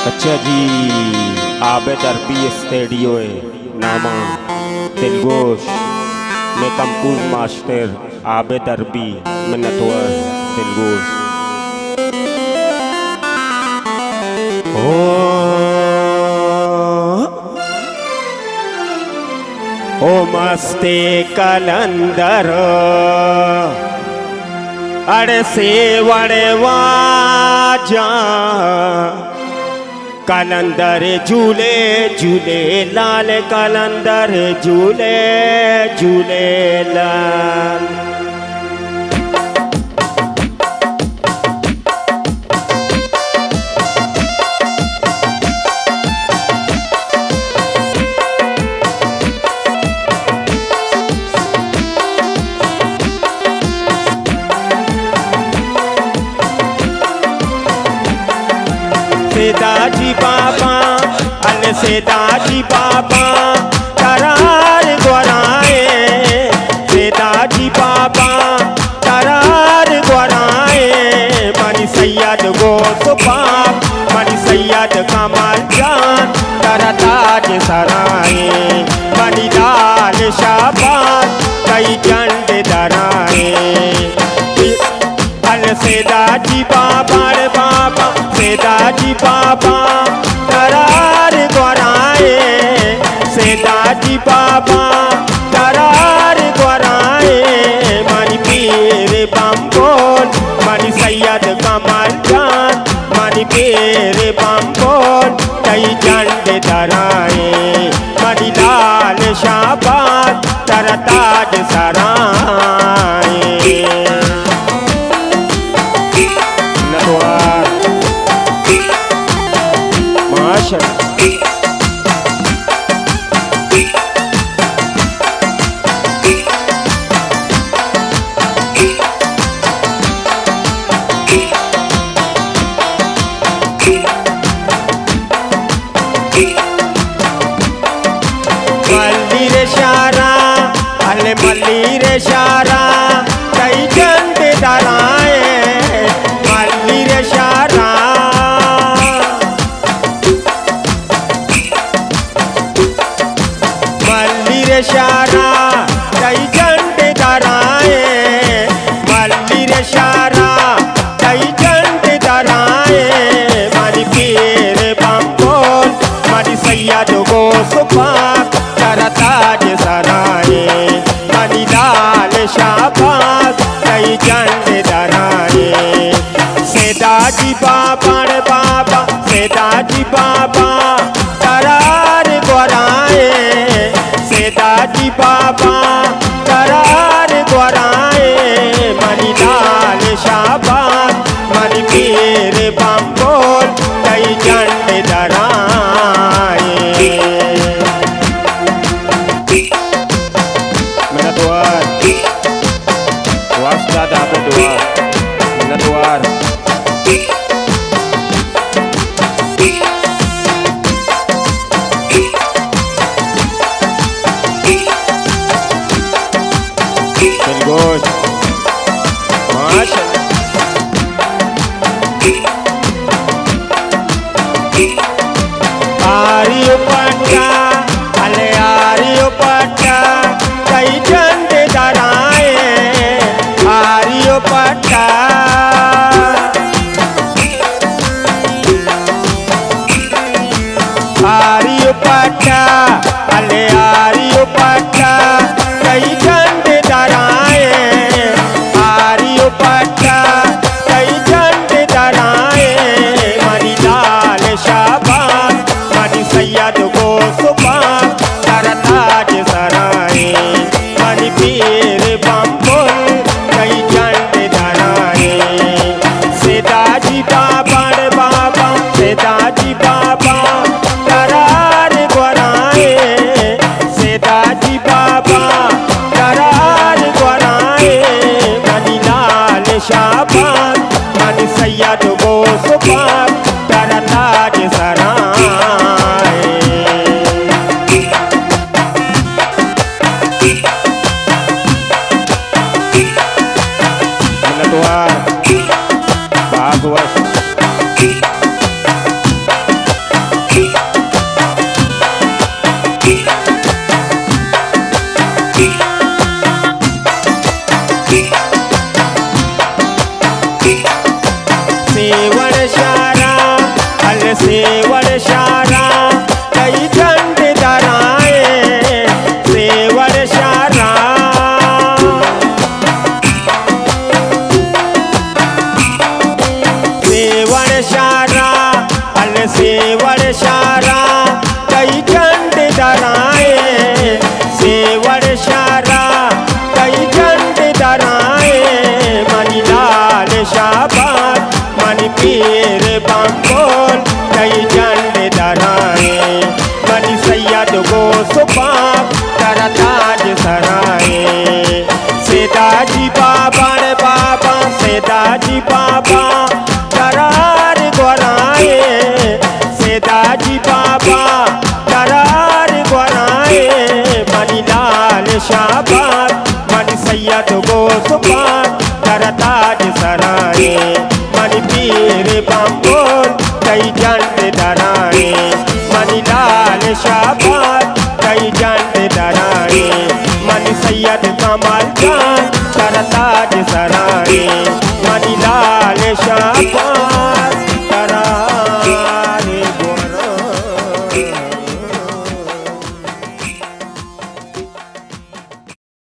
اچھا جی، عابد عربی اسٹوڈیو ءِ نام ءَ دلگوش، مئے کمپوز ماسٹر عابد عربی، منتوار دلگوش۔ او، او مست قلندر، اڑ سے وڑ واجہ، قلندر جھولے جھولے لال، قلندر جھولے جھولے لال۔ سیدا جی بابا، ال سیدا جی بابا، قرار گورائے۔ سیدا جی بابا، قرار گورائے۔ منی سید غوث پاک، منی سید کمال جان، ترا تاج سرائے۔ منی لال شہباز، تئی جنڈ درائے۔ ال سیدا جی بابا، ارے بابا، سیدا جی بابا، قرار گورائے۔ سیدا جی بابا، قرار گورائے۔ منی پیر بمبول، منی سید کمال جان، منی پیر بمبول، تئی جنڈ درائے۔ منی لال شہباز، ترا تاج سرائے۔ نتوار۔ ماشاءاللہ۔ ملیر شارا، ال ملیر شارا، تئی جنڈ درائے۔ ملیر شارا، ملیر شارا، تئی جنڈ درائے۔ ملیر شارا، تئی جنڈ درائے۔ منی پیر بمبول، منی سید غوث پاک، ترا تاج سرائے۔ منی لال شہباز، تئی جنڈ درائے۔ سیدا جی بابا، ارے بابا، سیدا جی بابا، قرار گورائے۔ سیدا جی بابا، قرار گورائے۔ منی لال شہباز، منی پیر بمبول، تئی جنڈ درائے۔ منتوار۔ واسطہ دابے دعا۔ منتوار۔ دلگوش۔ ماشاءاللہ۔ آریو پٹا، الے آریو پٹا، تئی جنڈ درائے۔ آریو پٹا، آریو پٹا، الے آریو پٹا، تئی جنڈ درائے۔ آریو پٹا، تئی جنڈ درائے۔ منی لال شہباز، منی سید غوث پاک، ترا تاج سرائے۔ منی پیر بمبل، تئی جنڈ درائے۔ سیدا جی بابا، ارے بابا، سیدا جی بابا، قرار گورائے۔ سیدا جی بابا، قرار گورائے۔ منی لال شہباز، منی سید غوث پاک، ترا تاج سرائے۔ منتوار۔ باز وش۔ آباد، منی پیر بمبل تئی جنڈ درائیں، منی سید غوث پاک ترا تاج سرائیں۔ سیدا جی بابا، بابا، سیدا جی بابا، قرار گورائیں۔ سیدا جی بابا، قرار گورائیں۔ منی لال شہباز، منی سید غوث پاک ترا تاج سرائیں۔ منی پیر بمبل تئی جنڈ درائیں، منی لال شہباز تئی جنڈ درائیں، منی سید کمال جان ترا تاج سرائیں، منی لال شہباز۔